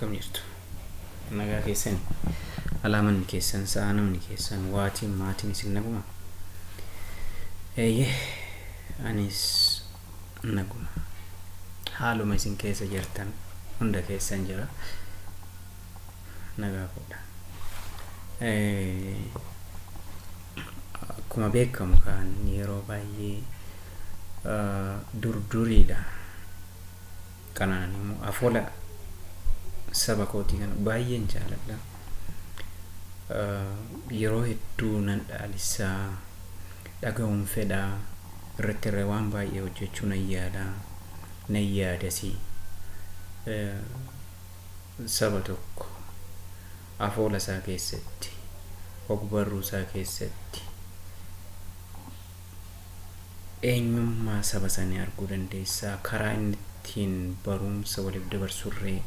Akkam jirtu? Nagaa keessani? Alaamanni keessan, sa'a namni keessan, waatiin, maatiin isin naguma? Eeyyee, anis naguma. Haaluma isin keessa jirtan hunda keessan jira. Nagaa koodha. Akkuma beekamu kaan yeroo baay'ee durduriidha. Kanaan immoo afoola saba kootii kana baay'een jaaladha. Yeroo hedduu nan dhaalissaa, dhaga'uun fedha, irratti irra waan baay'ee hojjechuu nan yaala, nan yaadasi. Saba tokko afoola isaa keessatti, ogbarruu isaa keessatti eenyummaa saba sanii arguu dandeessa. Karaa inni ittiin barumsa waliif dabarsurree,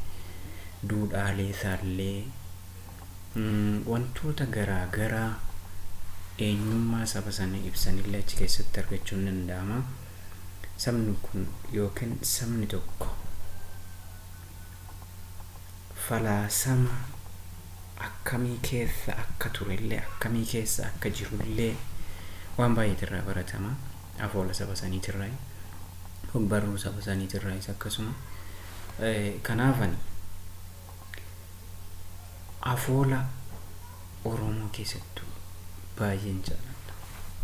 duudhaalee isaallee, wantoota garaa garaa eenyummaa saba sanii ibsanillee achi keessatti argachuun danda'ama. Sabni kun yookiin sabni tokko falaasama akkamii keessa akka turellee, akkamii keessa akka jirullee waan baay'eetu irraa baratama. Afoola saba saniitirraa, ogbarruu saba saniitirraayis akkasuma. Kanaaf ani afoola Oromoo keessattuu baay'een jaaladha.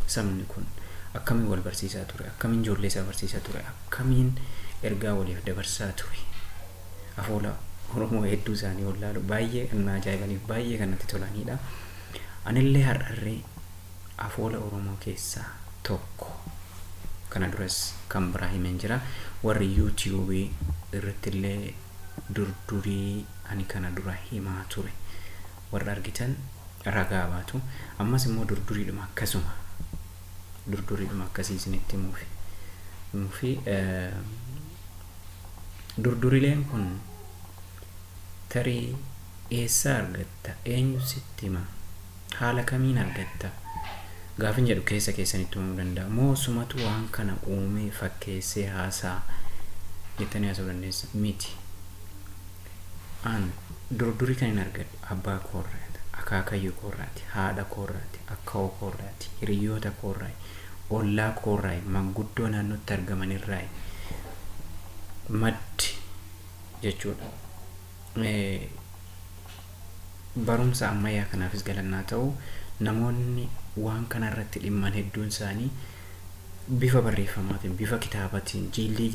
Sabni kun akkamiin wal barsiisaa ture, akkamiin ijoollee isaa barsiisaa ture, akkamiin ergaa waliif dabarsaa ture. Afoola Oromoo hedduu isaanii wallaalu baay'ee kan na ajaa'ibaniif baay'ee kan natti tolanidha. Anillee har'arree afoola Oromoo keessaa tokko kana duras kan biraa himeen jira. Warri YouTube irrattillee durdurii ani kana dura himaa ture warra argitan ragaa baatu. Ammas immoo durduriidhuma akkasuma durduriidhuma akkasii isinitti himuufi. Himuufi durdurileen kun tarii eessaa argatta? Eenyu sitti hima? Haala kamiin argatta? Gaafin jedhu keessa keessanitti uumamuu danda'a. Moo sumatu waan kana uumee fakkeessee haasa'a jettanii haasa'uu dandeessa? Miti. An durdurii kan hin argadhu abbaa koorraati, akaakayyuu koorraati, haadha koorraati, akkawoo koorraati, hiriyoota koorraayi, ollaa koorraayi, manguddoo naannootti argamanirraayi maddi jechuudha. Barumsa ammayyaa kanaafis galannaa ta'u, namoonni waan kanarratti dhimman hedduun isaanii bifa barreeffamaatiin, bifa kitaabatiin, jiildii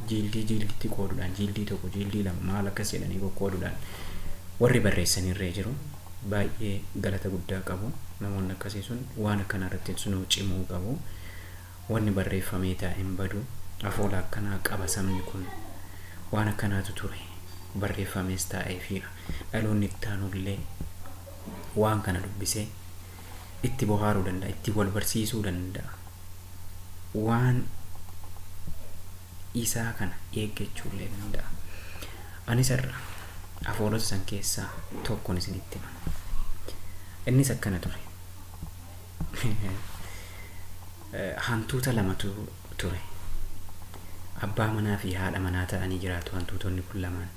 jiildii jiilditti qooduudhaan, jiildii tokko, jiildii lama maal akkas jedhanii qoqqooduudhaan warri barreessanirree jiru. Baay'ee galata guddaa qabu. Namoonni akkasii sun waan akkanaa irratti sunuu cimuu qabu. Wanni barreeffamee taa'e hin badu. Afoola akkanaa qaba sabni kun. Waan akkanaatu ture. Barreeffamees taa'eefiira. Dhaloonni itti aanullee waan kana dubbisee itti bohaaruu danda'a, itti wal barsiisuu danda'a. Waan isaa kana eeggachuullee danda'a. Anis har'a afoolota san keessaa tokkon isinitti hima. Innis akkana ture. Hantuuta lamatu ture. Abbaa manaa fi haadha manaa ta'anii jiraatu hantuutonni kun lamaan.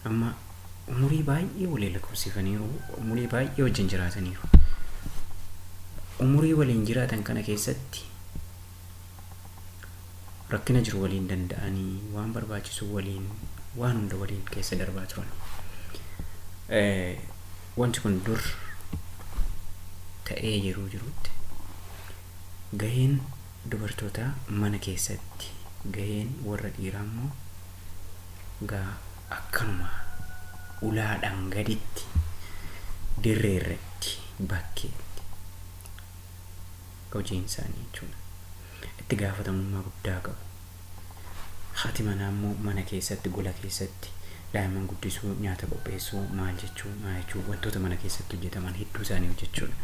Amma umurii baay'ee waliin lakkoofsifaniiru, umurii baay'ee wajjin jiraataniiru. Umurii waliin jiraatan kana keessatti rakkina jiru waliin danda'anii, waan barbaachisu waliin, waan hunda waliin keessa darbaa turan. Wanti kun dur ta'ee yeroo jirutti gaheen dubartootaa mana keessatti, gaheen warra dhiiraa immoo gaa akkanuma ulaadhaan gaditti, dirree irratti, bakkeetti hojiin isaanii jechuudha. Itti gaafatamummaa guddaa qabu. Haati manaa immoo mana keessatti, gola keessatti daa'imman guddisuu, nyaata qopheessuu, maal jechuu, maal jechuu, wantoota mana keessatti hojjetaman hedduu isaanii hojjechuudha.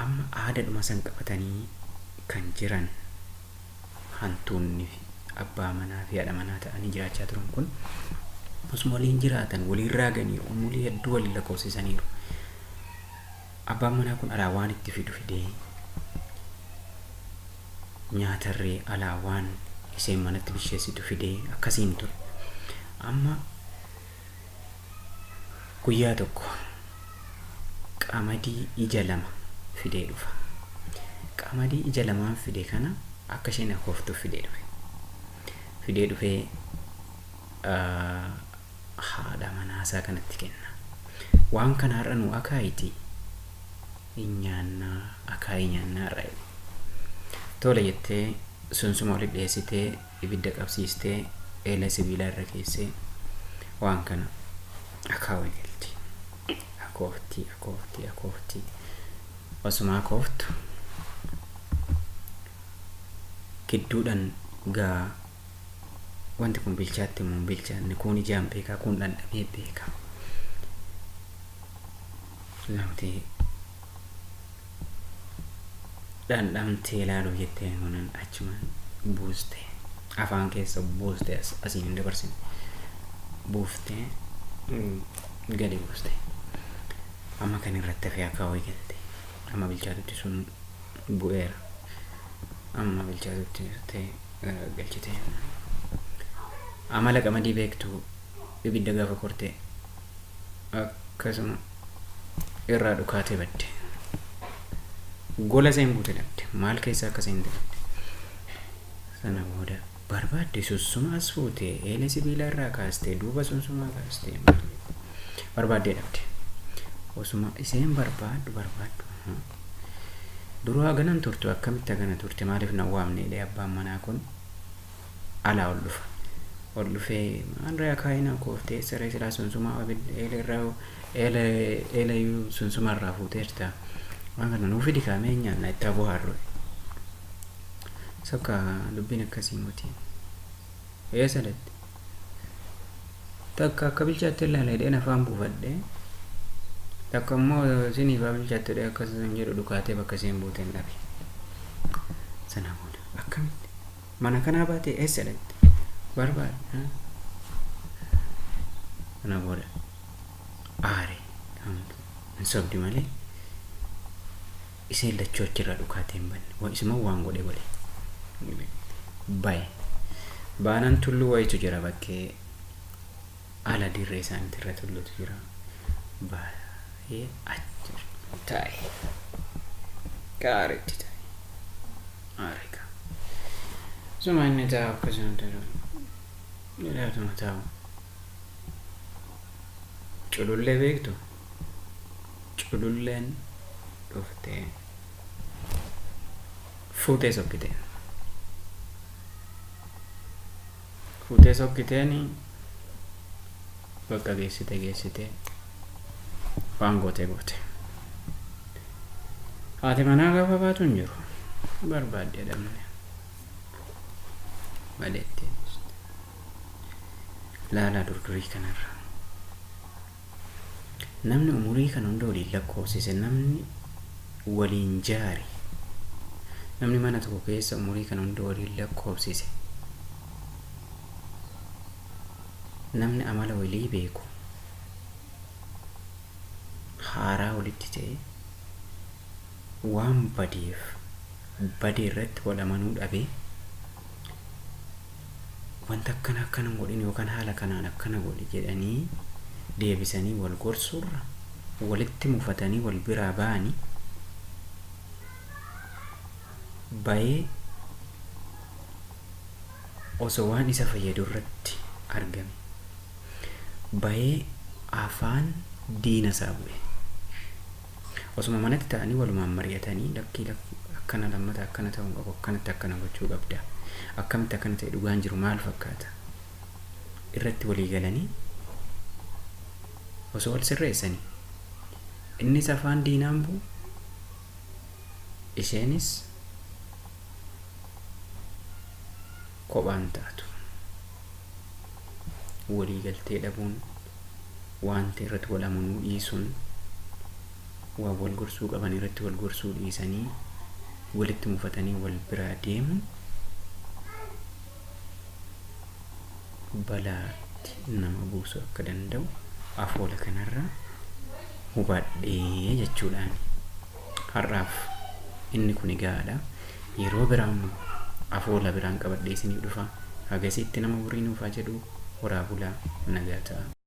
Amma aadaadhuma san qabatanii kan jiran hantuunni fi abbaa manaa fi haadha manaa ta'anii jiraachaa turan kun osuma waliin jiraatan waliin raaganiiru, umurii hedduu waliin lakkoofsisaniiru. Abbaan manaa kun alaa waan itti fidu fidee, nyaatarree alaa waan isheen manatti bisheessitu fidee akkasiin ture. Amma Guyyaa tokko qamadii ija lama fidee dhufa. Qamadii ija lamaan fide kana akka isheen akooftuuf fidee dhufe. Fidee dhufee haadha manaasaa kanatti kenna. Waan kana har'a nu akaayiti hin nyaannaa, akaayii nyaannaa har'a jedhe. Tole jettee sunsuma walitti dhiyeessitee ibidda qabsiistee eela sibiilaa irra keessee waan kana akaawuu eegalti. Akooftii, akooftii, akooftii. Osuma akooftu gidduudhaan gaa wanti kun bilchaatti immoo hin bilchaanne, kun ijaan beekaa, kun dhandhamee beekaa. Lamtee dhandhamtee ilaaluuf jettee kunan achumaan buuste, afaan keessa buuste, asiin hin dabarsine, buuftee gadi buuste. Amma kan irratti hafee akaawuu eegalte. Amma bilchaatutti sun bu'eera. Amma bilchaatutti ta'e galchite. Amala qamadii beektu, ibidda gaafa korte akkasuma irraa dhukaatee badde. Gola isheen buute dhabde. Maal keessa akka isheen dhabde. Sana booda barbaadde, sussuma as fuute, eela sibiila irraa kaastee, duuba sunsumaa kaastee barbaaddee dhabde. Osuma isheen barbaaddu barbaaddu, duruu haganan turtu, akkamitti hagana turte, maaliif na waamne jedhee abbaan manaa kun alaa ol dhufa. Ol dhufee, maal ree akaayina kooftee saree silaa sunsumaa eela irraa eela eela sunsuma irraa fuuteerta. Waan kana nuu fidi kaamee nyaanna itti bohaarru. Sokka dubbiin akkasii miti. Eessa dhatte? Takka akka bilchaatte ilaala jedheen afaan buufadhee, takka immoo isiniif haa bilchaattu jedhee akkas hin jedhu dhukaatee bakka isheen buute hin dhabe. Sana booda akkamitti mana kanaa baatee eessa dhatte? Barbaade. Sana booda aare, hin sobdi malee isheen lachuu achirraa dhukaatee hin banne. Isuma waan godhe godhe. Baye. Baanaan tulluu wayitu jira, bakkee ala dirree isaaniitti irra tulluutu jira. Baay'ee achi taa'e. Gaariitti taa'e. Aare kaa. Suma inni taa'u akkasuma ta'u. Jedhaatuma taa'u. Culullee beektu? Cululleen dhuftee fuutee sokkite. Fuutee sokkiteeni bakka geessite geessite, waan goote goote. Haati manaa gaafa baatu hin jiru. Barbaaddee dhabne. Badeetti. Laalaa durdurii kanarra. Namni umurii kana hunda waliin lakkoofsise, namni waliin jaare, namni mana tokko keessa umurii kana hunda waliin lakkoofsise, namni amala walii beeku haaraa walitti ta'e waan badeef badee irratti wal amanuu dhabee, wanta akkana akkana hin godhin yookaan haala kanaan akkana godhi jedhanii deebisanii wal gorsuurra walitti mufatanii wal biraa ba'anii bayee osoo waan isa fayyadu irratti argame bayee afaan diina isaa bu'e. Osuma manatti ta'anii walumaan mari'atanii, lakkii akkana, lammata akkana ta'uu qabu, akkanatti akkana gochuu qabda, akkamitti akkana ta'e, dhugaan jiru maal fakkaata irratti walii galanii osoo wal sirreessanii, innis afaan diinaan bu'u, isheenis kophaan taatu. Walii galtee dhabuun, wanta irratti wal amanuu dhiisuun, waan wal gorsuu qaban irratti wal gorsuu dhiisanii walitti mufatanii wal biraa deemuun balaatti nama buusuu akka danda'u afoola kanarraa hubadhee jechuudhaan har'aaf inni kun gahaadha. Yeroo biraa immoo afoola biraan qabadhee isiniif dhufa. Hagasitti nama horii nuufaa jedhu, horaa bulaa, nagaa ta'a.